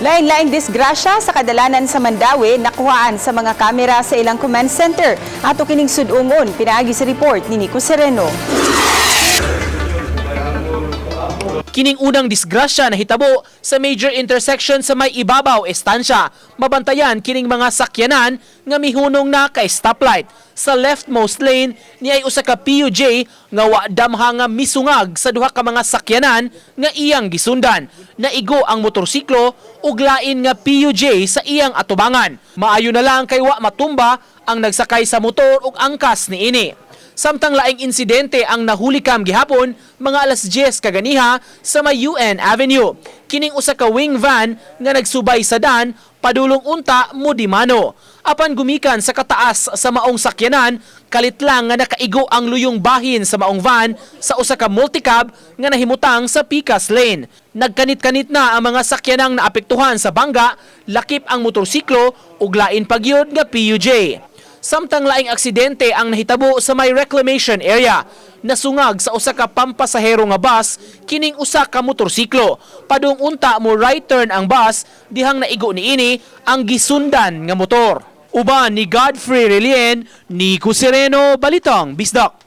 Lain-laing disgrasya sa kadalanan sa Mandaue nakuhaan sa mga kamera sa ilang command center. Ato kining sud-ungon pinaagi sa report ni Nico Sereno. Kining unang disgrasya nahitabo sa major intersection sa may ibabaw estansya. Mabantayan kining mga sakyanan nga mihunong na kay stoplight. Sa leftmost lane ni ay usa ka PUJ nga wa damha nga misungag sa duha ka mga sakyanan nga iyang gisundan. Naigo ang motorsiklo ug lain nga PUJ sa iyang atubangan. Maayo na lang kay wa matumba ang nagsakay sa motor ug angkas niini. Samtang laing insidente ang nahulikam gihapon mga alas 10 kaganiha sa may UN Avenue. Kining usa ka wing van nga nagsubay sa dan padulong unta mudimano. Apan gumikan sa kataas sa maong sakyanan, kalit lang nga nakaigo ang luyong bahin sa maong van sa usa ka multicab nga nahimutang sa Picas Lane. Nagkanit-kanit na ang mga sakyanang naapektuhan sa bangga, lakip ang motorsiklo ug lain pagyud nga PUJ. Samtang laing aksidente ang nahitabo sa may reclamation area. Nasungag sa usa ka pampasahero nga bus kining usa ka motorsiklo. Padung unta mo right turn ang bus dihang naigo niini ang gisundan nga motor. Uban ni Godfrey Relien, Nico Sereno, Balitang Bisdak.